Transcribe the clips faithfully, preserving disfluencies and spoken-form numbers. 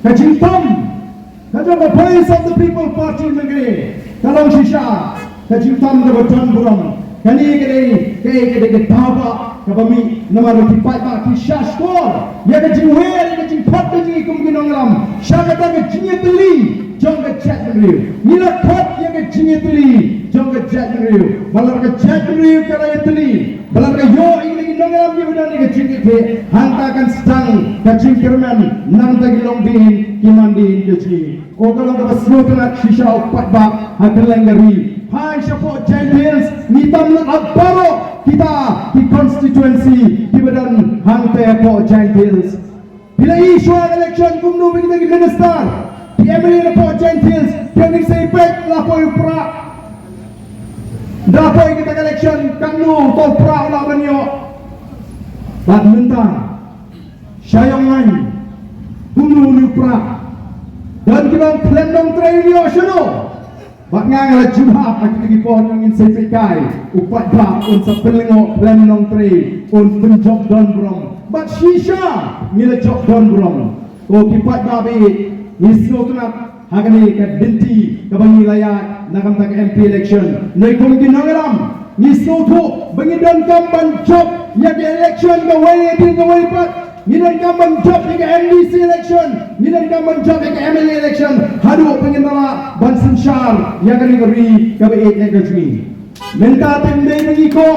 Ka jingthum ka jong ka Voice of the People Party mynta ka long shisha ka jingthum kaba don burom. Kane ka dei ka, ka dei ka daw ba kaba mih namar ba ki paidbah ki shah shkor ïa ka jingwer, ïa ka jingpot ka jong ngi kum ki nongïalam sha kata ka jingïatylli jong ka jaitbynriew. Ngi la khot ïa ka jingïatylli jong ka jaitbynriew. Ba lada ka jaitbynriew ka la ïatylli, ba lada ka ïoh ïa ki nongïalam kiba don ïa ka jingïatylli, hangta kan sdang ka jingkyrmen na ka bynta ki longdien ki mandien ka jong ngi. Ko ka long kaba sngewtynnat shisha u paidbah ha kylleng ka ri. Phai shapoh Jaintia Hills, ngi tam lut ha baroh kita ki constituency kiba don hangta hapoh Jaintia Hills. Phi la i shuwa election kumno ba kita ki minister, ki M L A napoh Jaintia Hills, ki ong ngin sa ïa peit la poi u Prah. Da poi kita ki election, katno uto u Prah u lah ban ïoh. Bad mynta sha ïong ngan, kumno une u Prah? Don kiba ong khlem nongtrei un ïoh shano? Bad nga nga la jubab ha kito ki por, ngin sa peit kai, u paidbah un sa pynlyngngoh khlem nongtrei, un pynjop don burom. Bad shisha ngi la jop don burom. Ko ki paidbah ba ïeit, ngi sngewtynnat ha kane ka lynti kaba ngi la ïaid na ka bynta ka M P election. Hynrei kum ki nongïalam, ngi sngewthuh ba ngi donkam ban jop ïa ka election kawei hadien kawei pat. Ngi donkam ban jop ïa ka M D C election, ngi donkam ban jop ïa ka M L A election haduh ba ngin da lah ban synshar ïa kane ka ri kaba ïeit ka jong ngi. Mynta te ym dei ba ngi koh,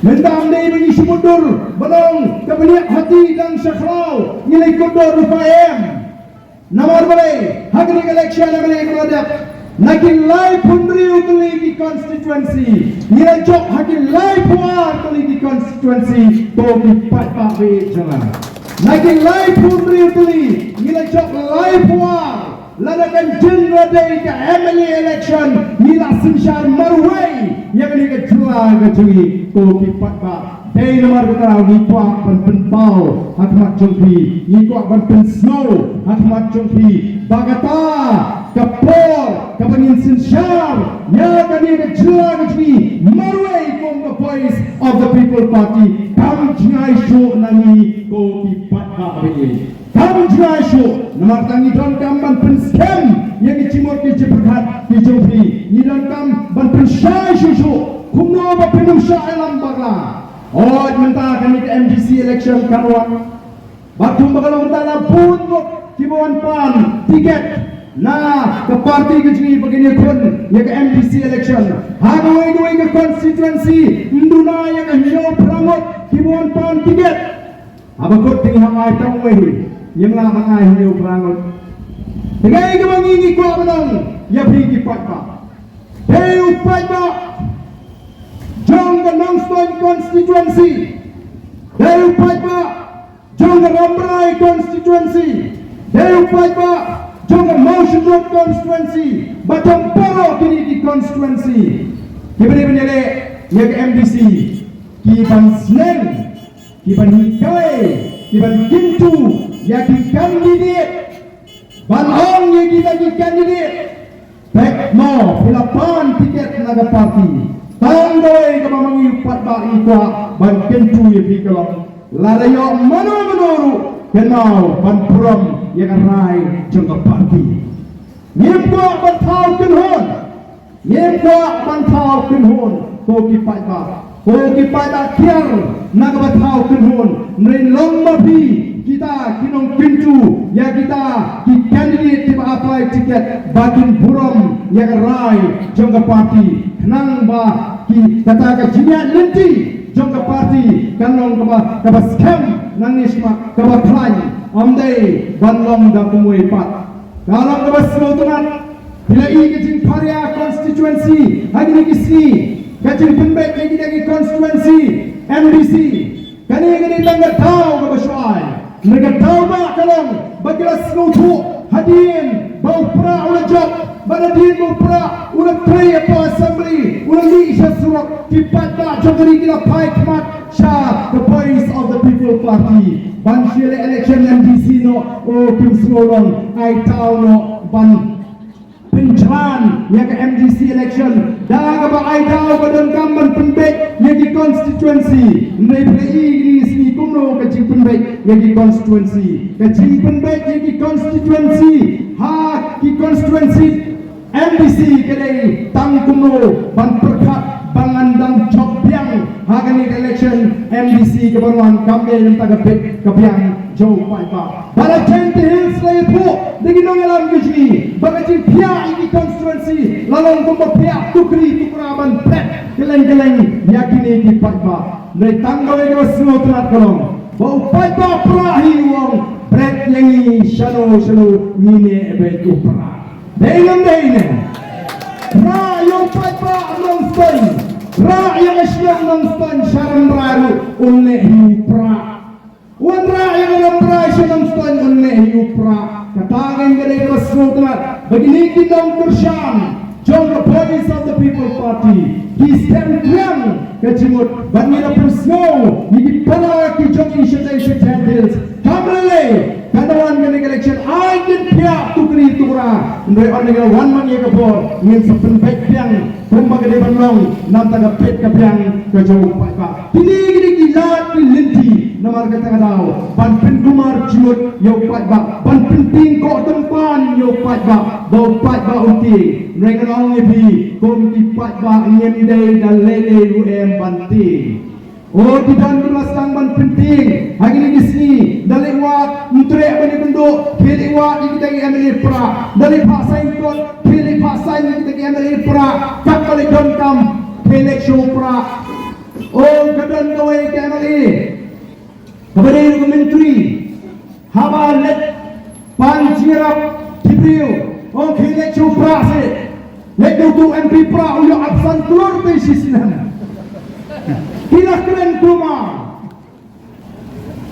mynta ym dei ba ngi shu mutdur ba long ka bniat hati dang sha khlaw, ngi leit kutdur ruh em. Namar balei, ha kane ka election, ha kane ka election, na ki laiphew hynriew tylli ki constituency, ngi la jop ha ki laiphew ar tylli ki constituency, to ki paidbah ba ïeit jong nga. Na ki laiphew hynriew tylli, ngi la jop laiphew ar, lada kan jin la dei ka M L A election, ngi la synshar marwei ïa kane ka jylla ka jong ngi, to ki paidbah. Dei namar kata ngi kwah ban pynpaw ha khmat jong phi, ngi kwah ban pynsngew ha khmat jong phi ba kata ka por kaba ngin synshar ïa kane ka jylla ka jong ngi marwei kum ka Voice of the People Party kam jngai shuh na ngi, ko ki paidbah ba ïeit. Kam jngai shuh, namar tang ngi donkam ban pynskhem ïa ki jingmut ki jingpyrkhat ki jong phi. Ngi donkam ban pynshai shuh shuh kumno ba phin ym shah ïalam bakla. Hooid, mynta kane ka M D C election kan wan. Bad kumba ka long mynta la bun ngut kiba wan pan tiket na ka party ka jong ngi ba kin ïakhun ïa ka M D C election. Ha kawei kawei ka constituency ym duna ïa ka hynñiew phra ngut kiba wan pan tiket. Haba kut te ngi hap ai tang wei hi, ngim lah ban ai hynñiew phra ngut. Te kaei kaba ngi ngi kwah ban ong ïa phi ki paidbah. Dei u paidbah jong ka Nongstoiñ constituency. Dei u paidbah jong ka Rambrai constituency. Dei u paidbah jong ka Mawshynrut constituency. Bad jong baroh kine ki constituency kiba dei ban ïaleh ïa ka M D C, ki ban sneng, ki ban hikai, ki ban kyntu ïa ki candidate. Ban ong ïa kita ki candidate, peit mo, phi la pan tiket na ka party. Tang dawei kaba ma ngi paidbah ngi kwah ban kyntu ïa phi ka long, lada ïoh mano mano ruh, kynmaw ban burom ïa ka rai jong ka party. Ngim kwah ban thaw kynhun. Ngim kwah ban thaw kynhun, ko ki paidbah. Ko ki paidbah, kiar na kaba thaw kynhun. Hynrei long ma phi kita ki nongkyntu ïa kita ki candidate kiba apply ticket ba kin burom ïa ka rai jong ka party. Khnang ba ki, kata ka jingïaid lynti jong ka party kan long kaba, kaba skhem nangne shakhmat, kaba khlaiñ. Ym dei ban long da kumwei pat. Ka long kaba sngewtynnat, phi la i ka jingpharia constituency ha kine ki sngi, ka jingpynbeit ïa kine ki constituency M D C. Kane ka dei tang ka daw kaba shu ai. Hynrei ka daw ba ka long ba ki la sngewthuh hadien ba u Prah u la jop, bad hadien ba u Prah u la trei hapoh assembly, u la leit sha surok, ki paidbah jong ka ri ki la phai khmat sha ka Voice of the People Party. Ban shu leh election M D C noh, o kim sngewlong, ai daw noh ban Jlan ïa ka M D C election da kaba ai daw ba donkam ban pynbeit ïa ki constituency. Hynrei phi la i kine ki sngi kumno ka jingpynbeit ïa ki constituency. Ka jingpynbeit ïa ki constituency ha ki constituency M D C ka dei tang kumno ban pyrkhat ba ngan dang jop biang ha kane ka election M D C kaban wan, kam dei na ka bynta ka bit ka biang jong u paidbah. Bad la Jaintia Hills la ïathuh da ki nongïalam ka jong ngi ba ka jingphiah ïa ki constituency la long kumba phiah tukri tukra ban pret kylleng kylleng ïa kine ki paidbah. Hynrei tang kawei kaba sngewtynnat ka long ba u paidbah Prah hi u ong, pret ïa ngi shano shano, ngi ne beit u Prah. Dei ngam dei ne? Prah ïa u paidbah Nongstoiñ, Prah ïa ka shnong Nongstoiñ, sha Rambrai ruh un leh hi u Prah. Wanrah ïa ka Rambrai sha Nongstoiñ un leh hi u Prah. Kata ka dei kaba sngewtynnat ba kine ki nongkyrshan jong ka Voice of the People Party ki skhem triang ka jingmut. Bad ngi la pynsngew ïa ki para ki jong ngi shatei sha Jaintia Hills, kam lei lei, katno wan kane ka election ai kin phiah tukri tukra. Hynrei ynda ka wan ma ngi ka por, ngin sa pynbeit biang kumba ka dei ban long na ka bynta ka bit ka biang ka jong u paidbah. Kine ki dei ki lad ki lynti namar kata ka daw ban pynkulmar jingmut ïa u paidbah, ban pyntieng koh tympan ïa u paidbah ba u paidbah un tieng. Hynrei ngan ong ïa phi, kum ki paidbah ngim dei da lei lei ruh em ban tieng. O, ki don kiba la sdang ban pyntieng ha kine ki sngi. Da leit wad, ym treh ban ïakynduh, phi leit wad ïa kita ki M L A Prah. Da leit phah saiñ kot, phi leit phah saiñ ïa kita ki M L A Prah. Katba leit donkam, phi leit sha u Prah. O, ka don kawei ka M L A kaba dei ruh ka myntri. Haba leit pan jingïarap ki briew, ong, phi leit sha u Prah seh. Leit da utu u M P Prah u ïoh arphew san klur te shi snem. Ki la kren kumno?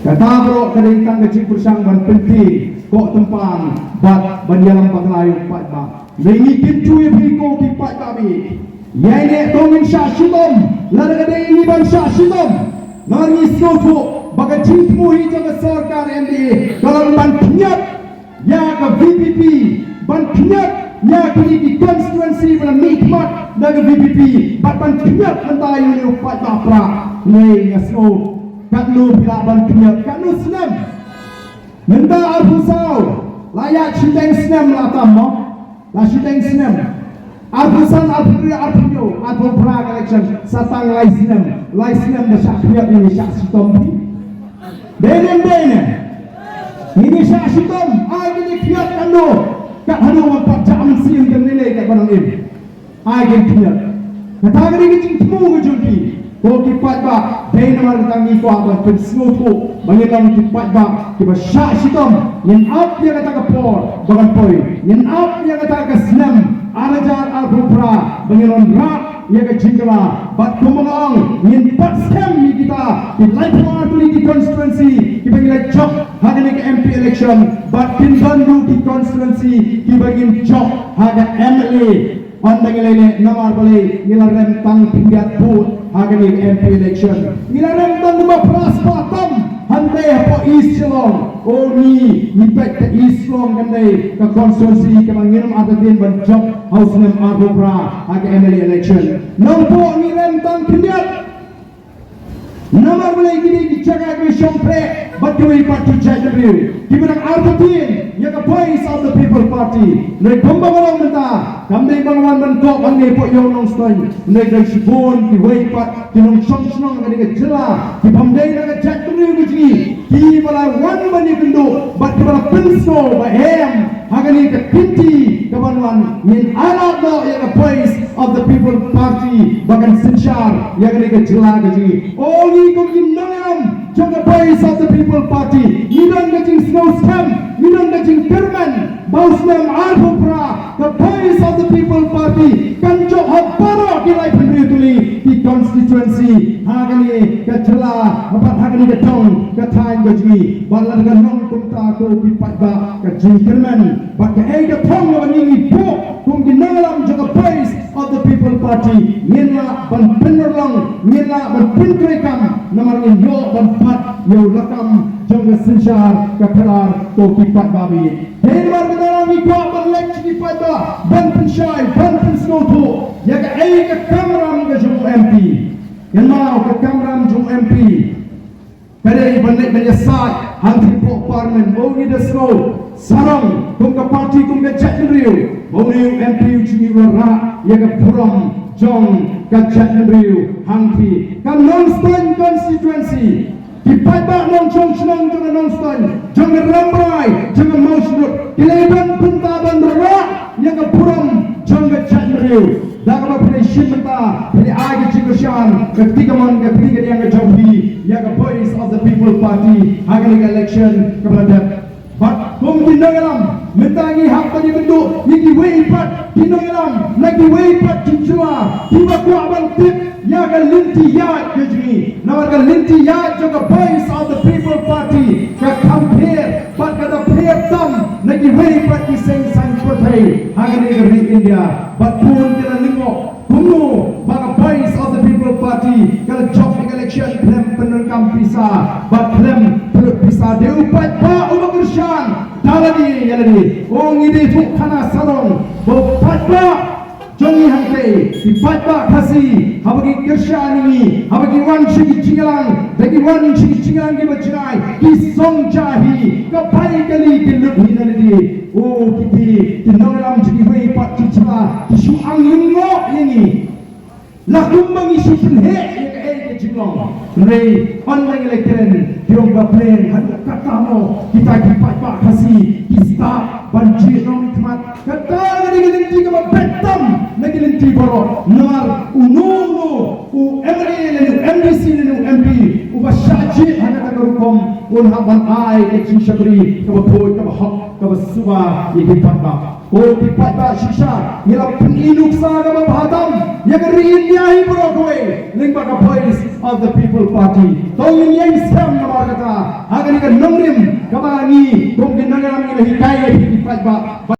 Kata baroh ka dei tang ka jingpyrshang ban pyntieng koh tympan bad ban ïalam bakla ïa u paidbah. Hynrei ngi kyntu ïa phi ko ki paidbah, ïa ine to ngin shah shitom. Lada ka dei ngi ban shah shitom, namar ngi sngewthuh ba ka jingthmu hi jong ka sorkar M D A ka long ban pynïap ïa ka V P P, ban pynïap ïa kine ki constituency ba la mihkhmat da ka V P P, bad ban pynïap mynta ïa une u paidbah Prah. Hynrei nga sngew katno phi lah ban pynïap, katno snem? Mynta arphew saw, la ïaid shiteng snem la tam mo. La shiteng snem. Arphew san, arphew hynriew, arphew hynñiew, arphew phra ka election, sa tang lai snem. Lai snem da shah khñiot, ngin shah shitom phi. Dei ne em dei ne? Ngin shah shitom, ai ngin khñiot katno? Kat haduh ban pat jah mynsiem kan lei lei kat ba nang im. Ai ngin khñiot. Kata ka dei ka jingthmu ka jong ki. Ko ki paidbah, dei namar kata ngi kwah ban pynsngewthuh ba ngin long ki paidbah kiba shah shitom. Ngin ap ïa kata ka por ba kan poi. Ngin ap ïa kata ka snem ar hajar arphew phra ba ngin wanrah ïa ka jingkylla. Bad kumba nga ong, ngin pat skhem ïa kita ki laiphew ar tylli ki constituency kiba ngi la jop ha kane ka M P election. Bad kin don ruh ki constituency kiba ngin jop ha ka M L A. Ynda ngi lei lei namar balei? Ngi la rem tang khyndiat vote ha kane ka M P election. Ngi la rem tang kumba phra spah tam hangtei hapoh East Shillong. O ngi, ngi peit ka East Shillong kan dei ka constituency kaba ngin ym artatien ban jop ha u snem arphew phra ha ka M L A election. Nongpoh ngi rem tang khyndiat. Namar balei? Ki dei ki jaka kiba shongtreh bad kiwei pat ki jaitbynriew kiba dang artatien ïa ka Voice of the People Party. Hynrei kumba nga ong mynta, kam dei ba nga wan ban koh hangne hapoh ïew Nongstoiñ, hynrei dang shibun kiwei pat ki nongshong shnong ha kane ka jylla kiba ym dei na ka jaitbynriew ka jong ngi kiba la wan ban ïakynduh bad kiba la pynsngew ba em, ha kane ka kynti kaban wan ngin ailad noh ïa ka Voice of the People Party ba kan synshar ïa kane ka jylla ka jong ngi. O ngi kum ki nongïalam jong ka Voice of the People Party, ngi don ka jingsngewskhem, ngi don ka jingkyrmen ba u snem arphew phra ka Voice of the People Party kan jop ha baroh ki laiphew hynriew tylli ki constituency ha kane ka jylla bad ha kane ka dong ka thaiñ ka jong ngi. Bad lada ka long kumta ko ki paidbah, ka jingkyrmen bad kaei ka thong kaba ngi ngi buh kum ki nongïalam jong ka Voice of the People Party, ngin lah ban pynurlong, ngin lah ban pyntreikam namar ngin ïoh ban bat ïa u lakam jong ka synshar ka khadar ko ki paidbah. Dei namar kata Ngi kwah ban leit sha ki paidbah ban pynshai, ban pynsngewthuh ïa kaei ka kamram ka jong u M P. Kynmaw, ka kamram jong u M P ka dei ban leit ban ïasaid hangtei hapoh Parliament. Mo, ngi da sngew sarong kum ka party, kum ka jaitbynriew, mo, une u M P u jong ngi u la rah ïa ka burom jong ka jaitbynriew hangtei ha ka Nongstoiñ constituency. Ki paidbah nongshong shnong jong ka Nongstoiñ, jong ka Rambrai, jong ka Mawshynrut, ki la ïa don bynta ban rah ïa ka burom jong ka jaitbynriew. Da kaba phi la shim bynta, phi la ai ka jingkyrshan, ka kti kamon, ka kti kadiang ka jong phi ïa ka Voice of the People Party ha kane ka election kaba la dep. Bad kum ki nongïalam, mynta ngi hap ban ïakynduh ïa kiwei pat ki nongïalam na kiwei pat ki jylla kiba kwah ban tip ïa ka lynti ïaid ka jong ngi. Namar ka lynti ïaid jong ka Voice of the People Party ka kham pher bad ka da pher tam na kiwei pat ki seng saiñ pyrthei ha kane ka ri India. Bad bun ki la lyngngoh kumno ba ka Voice of the People Party ka la jop ïa ka election khlem pyndonkam pisa, bad khlem pynlut pisa. Dei u paidbah uba kyrshan da lade ïa lade. O, ngi dei thuh khana sarong ba u paidbah jong ngi hangtei, ki paidbah Khasi, haba ki kyrshan ïa ngi, haba ki wan sha ki jingïalang, da ki wan sha ki jingïalang kiba jngai, ki song ja hi, ka bai kali ki lut hi na lade. O, ki, ki, ki nongïalam jong kiwei pat ki jylla ki shu ang lyngngoh ïa ngi. La kumba ngi shu pynheh ïa kaei ka jinglong. Hynrei ynda ngi la kren, ki ong ba pleng, haduh katta mo kita ki paidbah Khasi ki stad ban jied nongmihkhmat. Kata ka dei ka lynti kaba beit tam na ki lynti baroh. Namar uno uno u M L A lane u M D C lane u M P uba shah jied ha kata ka rukom, un hap ban ai ka jingshakri kaba khuid, kaba hok, kaba suba ïa ki paidbah. Ko ki paidbah, shisha ngi la pyni nuksa kaba bha tam ïa ka ri India hi baroh kawei lyngba ka Voice of the People Party. To ngin ïeng skhem namar kata ha kane ka nongrim kaba ngi kum ki nongïalam ngi la hikai ïa ki paidbah.